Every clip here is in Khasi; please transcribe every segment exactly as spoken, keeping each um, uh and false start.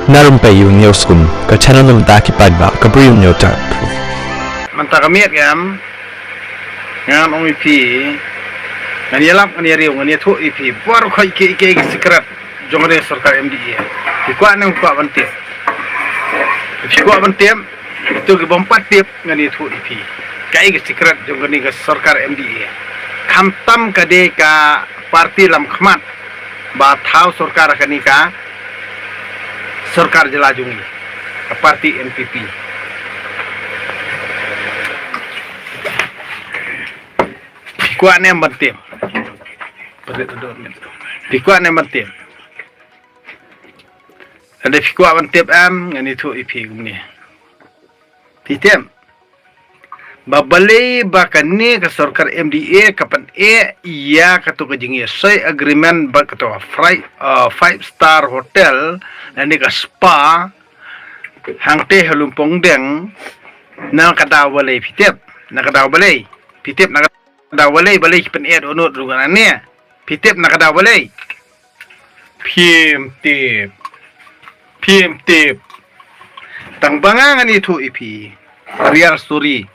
Na Rympei U News Kum, ka channel na bynta ki paidbah ka briew u hynñiewtrep. Mynta ka miet em, ngan ong ïa phi, ngan ïalap, ngan ïariew, ngan ïathuh ïa phi baroh khoit ki, ki, ki secret jong ka sorkar M D A. Phi kwah ne ym kwah ban tip? Phi kwah ban tip? Ito ki bym pat tip, ngan ïathuh ïa phi kaei ka secret jong kane ka sorkar M D A. Khamtam ka dei ka party lamkhmat ba thaw sorkar kane ka sorkar jylla jong ngi, ka party N P P. Phi kwah ne ym ban tip? Phi kwah ne ym ban tip? Lada phi kwah ban tip em, ngan ïathuh ïa phi kumne. Phi tip ba balei ba kane ka sorkar M D A ka pyneh ïa kato ka jingïasoi agreement bad kato ka fri-, uh, five star hotel lane ka spa hangtei ha Lumpongdeng? Na ka daw balei, phi tip? Na ka daw balei? Phi tip na ka daw balei, balei ki pyneh dohnud ruh kane? Phi tip na ka daw balei? Phim tip. Phim tip. Tang ba nga ngan ïathuh ïa phi real story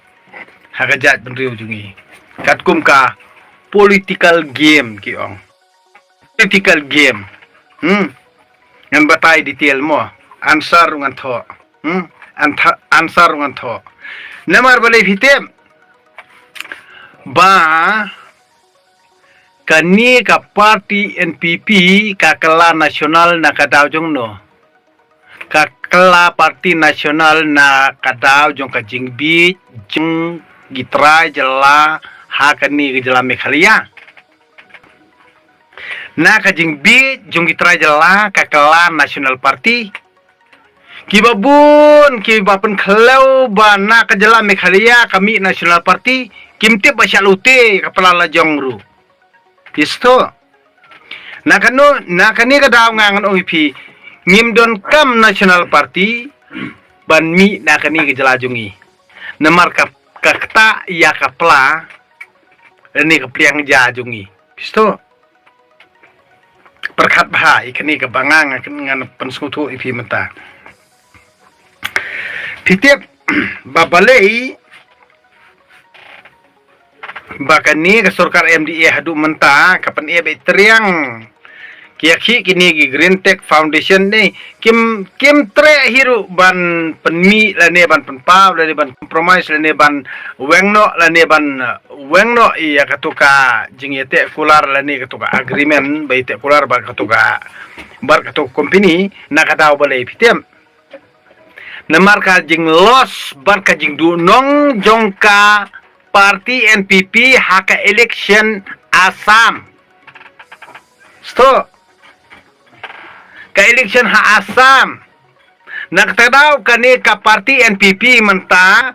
ha ka jaitbynriew jong ngi. Katkum ka political game ki ong. Political game. Hmm. Ngan batai detail mo. Answer ngan thoh. Hmm. Antha-, answer ngan thoh. Namar balei, phi tip ba kane ka party N P P ka kylla national na ka daw jong no? Ka kylla party national na ka daw jong ka jingbieit jong ki trai jylla ha kane ka jylla Meghalaya. Na ka jingbieit jong ki trai jylla ka kylla national party. Kiba bun kiba pynkhlew ba na ka jylla Meghalaya ka mih national party, kim tip ba sha lute ka pla la jong ruh. Phi sngewthuh? Na kano, na kane ka daw nga ngan ong ïa phi, ngim donkam national party ban mih na kane ka jylla jong ngi. Namar ka, ka ktah ïa ka pla lane ka pliang ja jong ngi. Phi sngewthuh? Pyrkhat bha ïa kane kaba nga ngan, ngan pynsngewthuh ïa phi mynta. Phi tip ba balei ba kane ka sorkar M D A haduh mynta ka pyneh beit triang ki ïa ki kine ki Green Tech Foundation ne kim, kim treh hi ruh ban pynmih lane ban pynpaw lane ban compromise lane ban weng noh lane ban, uh, weng noh ïa kato ka jingïateh kular lane kato ka agreement ba ïateh kular bad kato ka, bad kato ka company na ka daw balei, phi tip? Namar ka jingloss bad ka jingduhnong jong ka party N P P ha ka election Assam. Sngewthuh? Ka election ha Assam. Na kata ka daw kane ka party N P P mynta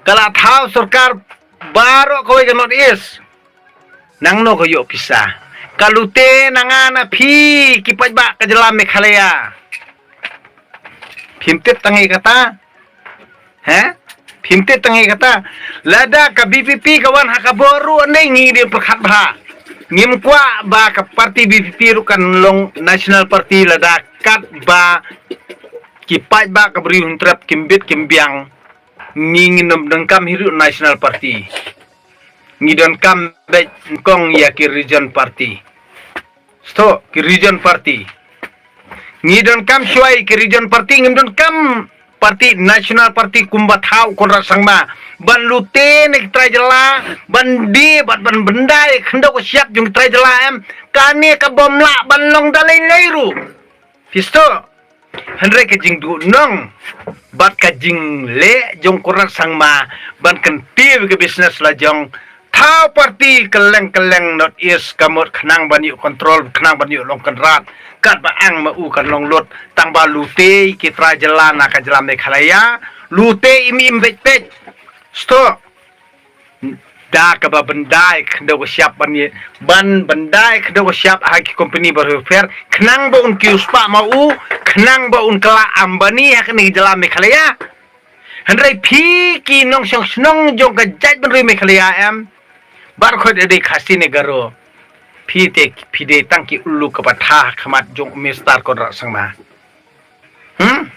ka la thaw sorkar baroh kawei ka North East. Nangno ka ïoh pisa? Ka lute na nga na phi ki paidbah ka jylla Meghalaya. Phim tip tang ïa kata? He? Phim tip tang ïa kata? Lada ka V P P ka wan ha ka bor ruh ne ngi dei pyrkhat bha. Ngim kwah ba ka party V P P ruh kan long national party lada katba ki paidbah ka Bri u Hynñiewtrep kim bit kim biang. Ngi ngin ym donkam hi ruh national party. Ngi donkam beit nyngkong ïa ki region party. Sngewthuh, ki region party. Ngi donkam shuwa ïa ki region party, ngim donkam party, national party kumba thaw Conrad Sangma. Ban lute na ki trai jylla, ban die bad ban byndai khyndew ka shyiap jong ki trai jylla em. Kane ka bym lah ban long da lei lei ruh. Phi sngewthuh? Hynrei ka jingduhnong bad ka jingleh jong Conrad Sangma ban kyntiew ïa ka business la jong thaw party kylleng kylleng North East ka mut khnang ban ïoh control, khnang ban ïoh long Conrad. Katba ang ma u kan long lut, tang ba lute ki trai jylla na ka jylla Meghalaya, lute im im beit beit. Sngewthuh? Da kaba byndai khyndew ka shyiap ban ïa, ban byndai khyndew ka shyiap ha ki company baroh bapher, khnang ba un kiew spah ma u, khnang ba un kylla Ambani ha kane ka jylla Meghalaya. Hynrei phi ki nongshong shnong jong ka jaitbynriew Meghalaya em, baroh khoit dei Khasi ne Garo, phi te phi dei tang ki uluk kaba tha ha khmat jong u Mister Conrad Sangma. Hmm?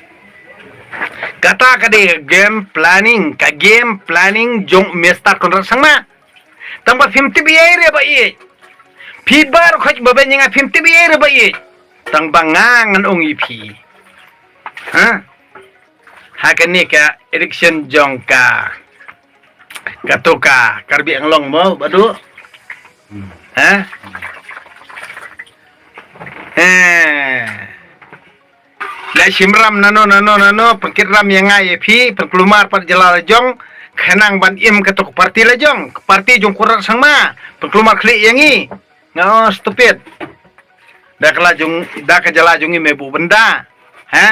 Kata ka dei ka game planning, ka game planning jong Mister Conrad Sangma. Tang ba phim tip ïa i re ba i. Phi baroh khoit ba beiñ ïa nga phim tip ïa i re ba i. Tang ba nga ngan ong ïa phi. Ha? Ha kane ka election jong ka, kato ka Karbi Anglong mo, Bah Du. Ha? Eh. La shim ram nano nano nano, pynkit ram ïa nga ïa phi, pynkulmar pat jylla la jong, khnang ban im kato ka parti la jong, ka parti jong Conrad Sangma, pynkulmar khlieh ïa ngi. Nga, oh, stupid. Da ka la jong, da ka jylla jong ngi me buh bynda. Ha?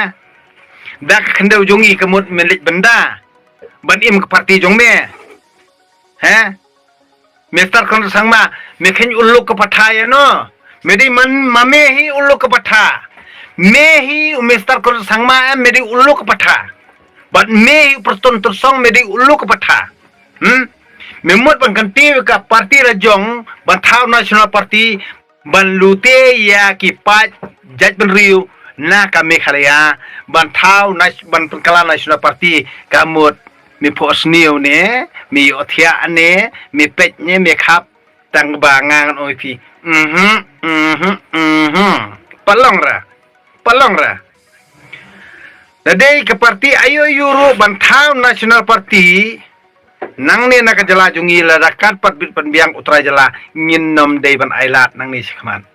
Da ka khyndew jong ngi ka mut me leit bynda ban im ka parti jong me. Ha? Mister Conrad Sangma, me kheiñ u luk ka patha ïa no. Me dei man ma me hi u luk ka patha. Me hi u Mister Conrad Sangma, eh, me dei u luk ka patha. Bad me hi u Prestone Tynsong, me dei u luk ka patha. Hmm? Me mut ban kyntiew ka parti la jong, ban thaw National Party, ban lute ïa ki paid jaitbynriew na ka Meghalaya, ban thaw nas-, ban pynkylla National Party, ka mut me phohsniew ne, me ïohthiah ne, me peit ne, me khap, tang ba nga ngan ong ïa phi. Mhm, mhm, mhm. Palong ra. Palong ra. Da dei ka parti aïu aïu ruh ban thaw National Party, nangne na ka jylla jong ngi lada kat pat bit pynbiang u trai jylla, ngin nym dei ban ailad nangne shakhmat.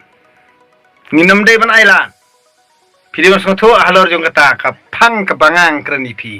Ngin nym dei ban ailad. Phi dei ban sngewthuh halor jong kata ka phang kaba nga kren ïa phi.